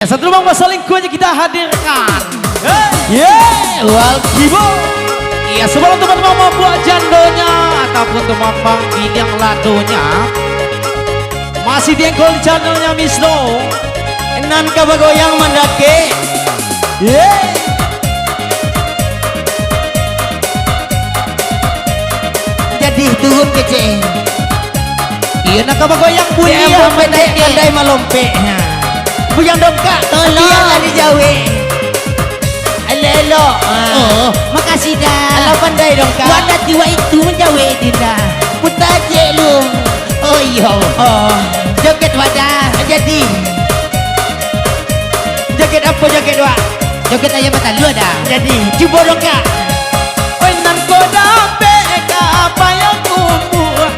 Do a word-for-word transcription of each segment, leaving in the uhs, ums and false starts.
Satu lubang basalingkuh aja kita hadirkan. Yeay, wal kibo. Iya, sebelum teman-teman mambuat jandonya ataupun teman-teman biniang ladonya, masih diengkol di channelnya Miss Lo. Nan ka bagoyang mandakek. Yeay. Jadi turun kecek. Iyo, nak ka bagoyang bunyi. Dia pandai, pandai malompek. Ha. Buyuang Dongkak, tolong. Biarlah dijawek. Elok-elok. Ha. Oh, makasih, Da. Alah pandai, Dongkak. Wak dati wak itu manjawek, Dinda. Puta cek lu. Oh, iyo. Oh. Joget, Wak, Da. Jadi. Joget apo joget, Wak? Joget ayam batalua, Da. Jadi, cubo, Dongkak. Oi, nan ko dapek ka payo tumbuah,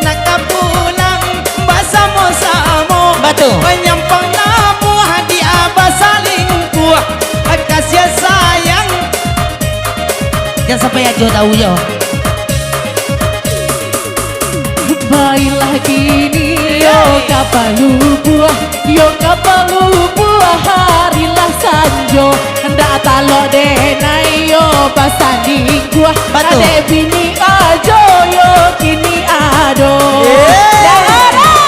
nak ka pulang basamo-samo. Batua. Oi, nyampang namuah di abah salingkuah, kasih sayang. Jan sampai Ajo tahu, yo. Bailah kini yo ka palubuah, yo ka palubuah, hari lah sanjo. Ndak talok denai yo basalingkuah. Batua. Adek bini Ajo yo kini ado. Yeay. Darah.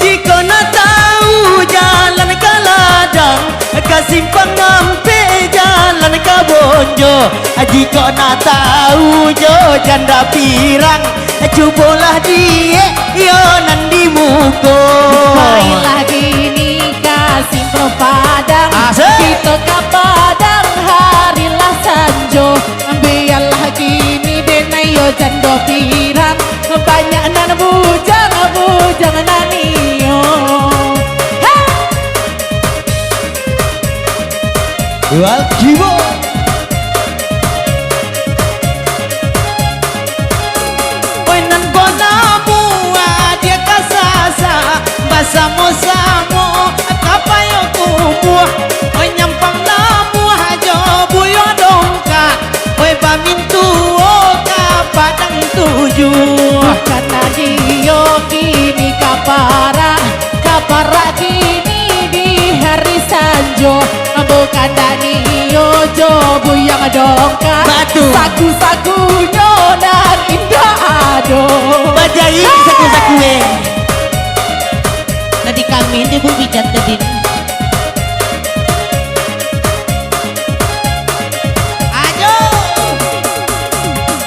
Jikok nak tahu jalan ka ladang, ka simpang ampek jalan ka bonjo. Jikok nak tahu jo janda pirang, cubolah diek yo nan di muko. Mailah kini ka simpang Padang, asik. Kito ka Padang hari lah sanjo. Bialah kini denai yo jando pirang, banyak nan bujang, bujang nan iyo. Hei! Wal kibo. Oi, nan ko namuah diak ka sasa, basamo-samo ka payo tumbuah. Oi, nyampang namuah jo buyuang Dongkak. Oi, bamintuo ka Padang Tujuah. Bukan lagi yo kini ka parak, ka parak kini di hari sanjo. Bukan dani yo jo buyuang Dongkak. Batua. Saku-sakunyo nan indak ado. Bajaik saku-saku, eh. Tadi kami ni bu bijan tadi ni. Ajo.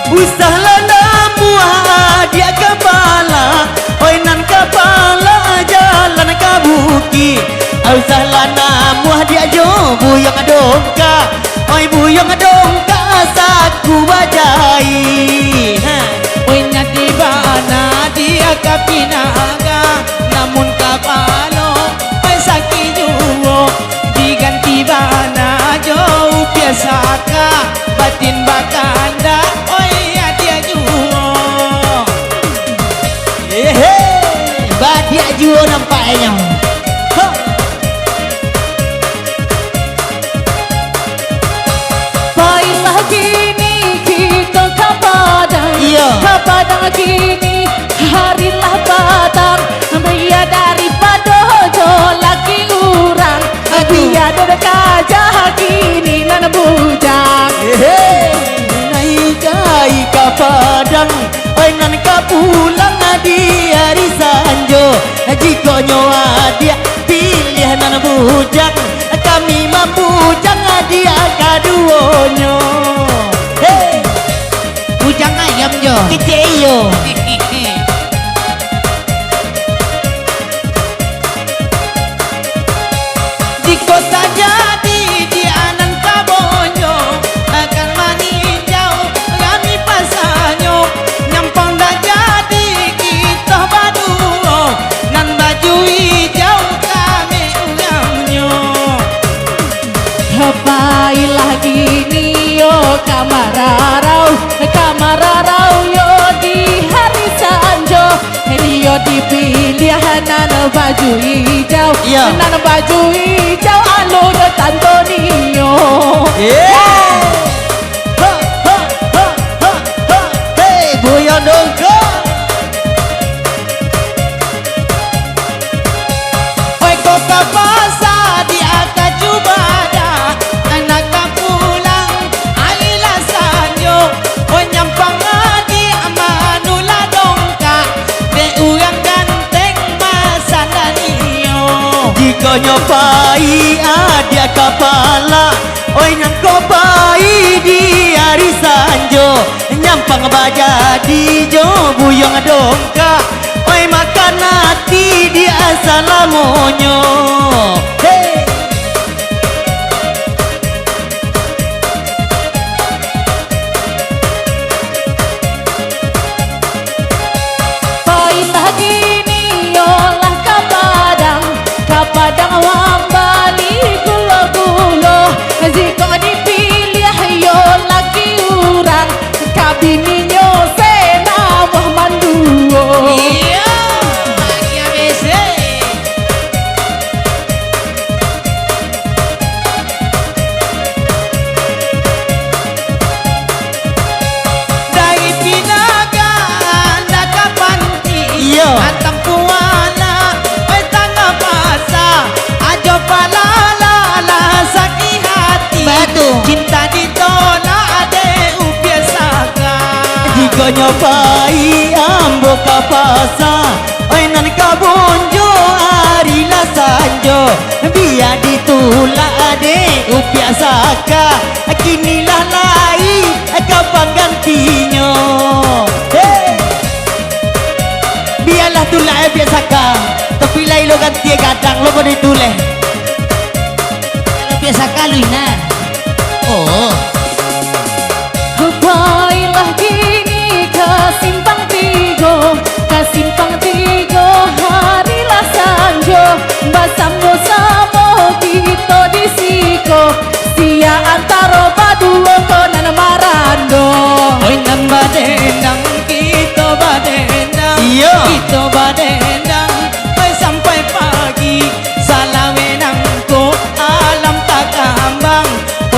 Usahlah namuah diak ka pala, oi nan ka pala jalan ka bukik. Usahlah namuah diak jo buyuang Dongkak, oi buyuang Dongkak saku bajaik. Ha. Oi nan di bana diak ka pinaga, namun kapalo oi sakik juo, diganti bana jo upiah saka, batin bakandak oi adiak juo. Ehe, badiak juo nampaknyo. Ho. Pailah kini kito ka Padang, iyo, ka Padang kini hari lah patang, bia daripado jo laki urang. Aduh. Bia dodok aja kini nan bujang. Ehe. Naiak ka Padang, oi nan ka pulang di ari sanjo. Jikok nyo adiak piliah nan bujang, kami mambujang adiak kaduonyo. Hei. Bujang ayam jo. Kecek iyo. Jikok tajadi di anan kabonyo, akan maninjau rami pasanyo, nyampang dak jadi kito baduo, nan baju ijau kami urangnyo. Pailah kini yo ka mararau, ka mararau yo di hari sanjo. Dio dipiliah nan baju ijau, iyo, nan baju ijau alun tanto nio. Iyo. Ha, ha, ha. Nyo pai adiak kapala, oi nan ko pai di ari sanjo, nyampang bajadi jo buyuang dongkak, oi makan ati di asalamonyo. Hei! Pailah kini yo lah ka Padang, ka Padang mambali gulo-gulo. Jikok dipiliah yo laki urang, ka bininyo se namuah manduo. Iyo, laki A B C. Dari Pinaga anda ka Panti, iyo. Antang Puana, oi Tangah Pasa, Ajo Palala, lah sakik hati. Batua. Cinta ditolak dek Upiak Saka. Jikok nyo pai ambo ka pasa, oi nan ka bonjo ari lah sanjo, bia ditulak dek Upiak Saka, kini lah lai ka panggantinyo. Hei! Bialah tulak Upiak Saka, tapi lai lo ganti gadang lo pado itu leh. Kalau Upiak Saka lu ina. Oh. Pailah kini ka Simpang Tigo, ka Simpang Tigo, hari lah sanjo, basamo-samo kito di siko, sia antaro baduo ko nan marando. Oi nan badendang, kito badendang, iyo. Kito badendang, oi sampai pagi, salaweh nangko alam takambang.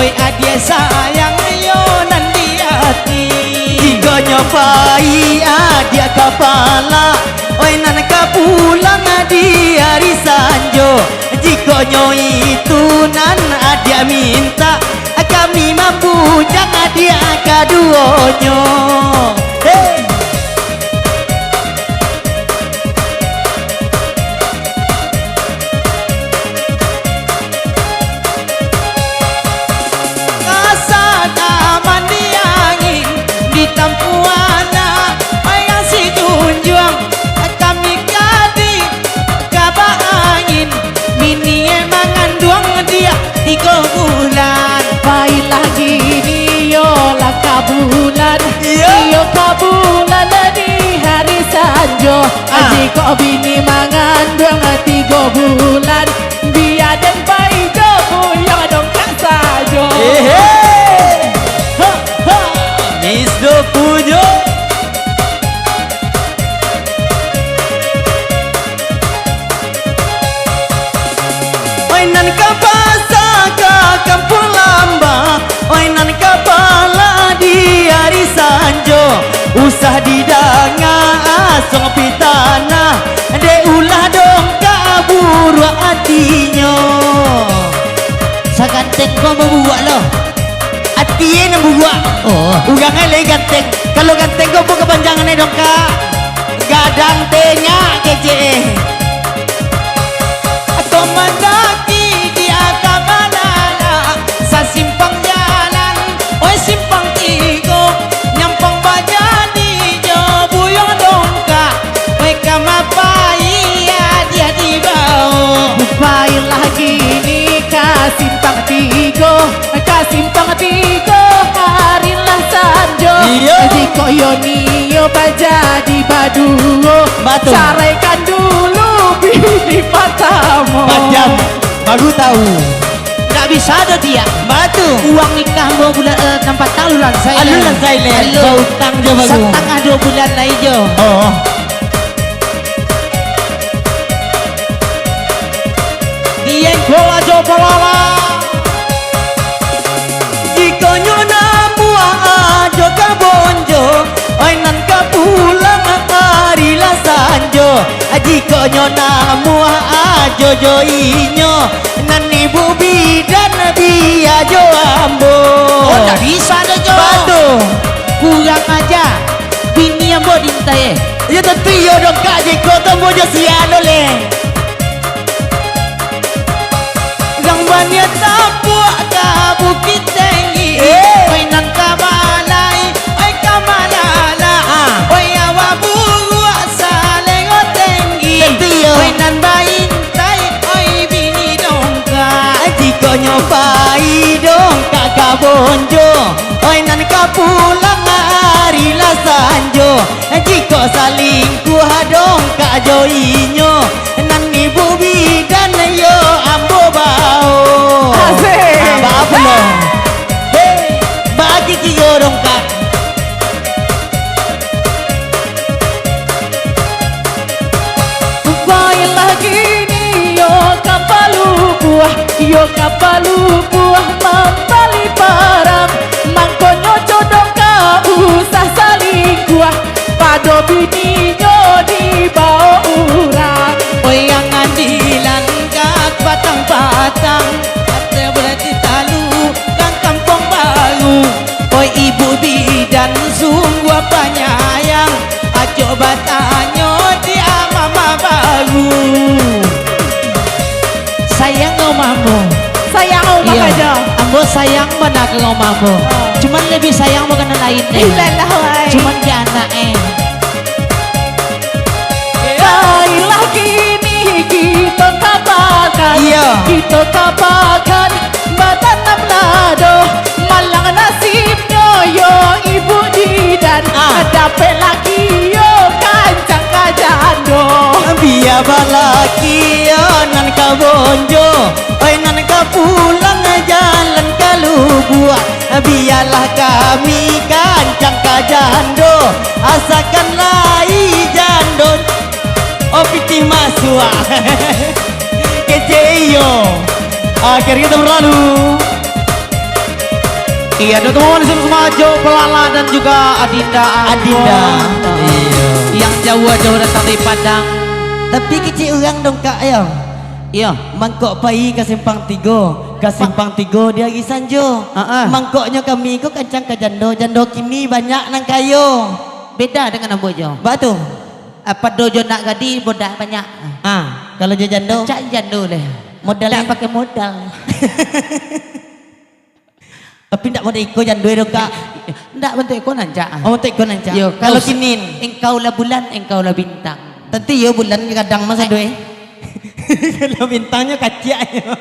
Oi adiak sayang yo nan di ati. Jikok nyo pai adiak kapala, oi nan ka pulang di ari sanjo. Jikok nyo itu nan adiak mintak, kami mambujang adiak kaduonyo. Hei! Kasana mandi angin, ditampuana wayang si junjuang, kami kadi ka baangin, bini manganduang diak tigo bulan. Pailah kini yo lah ka bulan, iyo. Iyo ka bulan di hari sanjo. Ah. Jikok bini manganduang tigo bulan, bia den pai jo buyuang dongkak sajo. Ehe. Ha, ha. Miss Dopunyo. Oi nan ka pasa ka Kampuang Lamba, oi nan ka pala di ari sanjo, usah didanga asuang pitanah, dek ulah dongkak buruak atinyo. Saganteng ko baburuak lo. Atie nan buruak. Oh. Urang ai lai ganteng. Kalau ganteng ko apo kapanjangan e dongkak? Gadang tengak kecek e. Atau mandaki di atap balala, sasimpang jalan, oi simpang tigo, nyampang bajadi jo buyuang dongkak, oi kama pai adiak dibao. Pailah kini ka simpang tigo, ka simpang tigo, hari lah sanjo. Iyo. Jikok iyo nio bajadi baduo, batua, caraikan dulu bini partamo. Macam baru tahu. Ndak bisa doh, Diak. Batua. Uang nikah ambo bulan, eh, nan patang alun lansai. Alun lai. Lansai lai. Alun. Bautang jo baru. Satangah duo bulan lai jo. Oh. Diengkol ajo balala. Jikok nyo namuah ajo ka bonjo, oi nan ka pulang ari lah sanjo. Jikok nyo namuah ajo jo inyo, nan ibu bidan bia jo ambo. Oh, ndak bisa doh, Jo. Batua. Kurang aja. Bini ambo diintai, eh. Iyo, tantu iyo dongkak, jikok tu ambo jo sia lo leh. Dia tapuak ka Bukik Tinggi, oi nan ka balai, oi ka malala, oi awak buruak salero tinggi, oi nan baintai, oi bini dongkak. Jikok nyo pai dongkak ka bonjo, oi nan ka pulang ari lah sanjo. Jikok salingkuah dongkak jo inyo, nan ibu bidan yo ambo bao. Asik. Ah, baa pulo? Hei, bagi kiro dongkak. Baiklah kini yo ka palubuah, yo ka palubuah mambali parang. Mangkonyo codong ka usah salingkuah, pado bininyo dibao urang. Oi, angan dilangkak patang-patang, ate berarti talu ka kampuang baru. Oi, ibu bidan sungguah panyayang, acok batanyo di ama-ama baru. Sayang ka mamo. Sayang ka mamo. Iyo, ajo. Ambo sayang bana ka mamo. Ah. Cuman lebih sayang bukan nan lain, eh. Iyalah, wai. Cuman di anak, eh. Baiklah kini kito ka pakan. Iyo. Kito ka pakan, batanam lado. Malang nasibnyo yo ibu bidan. Ah. Dapek laki yo kancang ka jando. Bia balaki yo nan ka bonjo. Oi, nan ka pulang jalan ka Lubuak, bialah kami kancang ka jando, asakan lai jando. Oh, pitih masuak. Kecek iyo. Akhir kita berlalu. Iya, ada teman di sini semua, Jo Pelala dan juga Adinda Anggun. Adinda. Iya. Yang jauh-jauh datang dari Padang. Tapi kecek urang dongkak, yo. Iyo. Mangkok pai ka Simpang Tigo, ka Simpang Tigo di ari sanjo. Ha-ah. Mangkoknyo kami ko kancang ka jando, jando kini banyak nan kayo. Beda dengan ambo jo. Baa tu? Ah, pado jo nak gadih, bodak banyak. Ah, kalau jo jando? Cak jando leh. Modal. Ndak pakai modal. Tapi ndak model iko jando tu, Kak. Ndak, bantuak iko nan cak. Oh, bantuak iko nan cak. Yo, kalau kau se-, kini? Engkau lah bulan, engkau lah bintang. Tantu iyo bulan kadang mah sado, eh. Kalau bintangnyo kaciaknyo.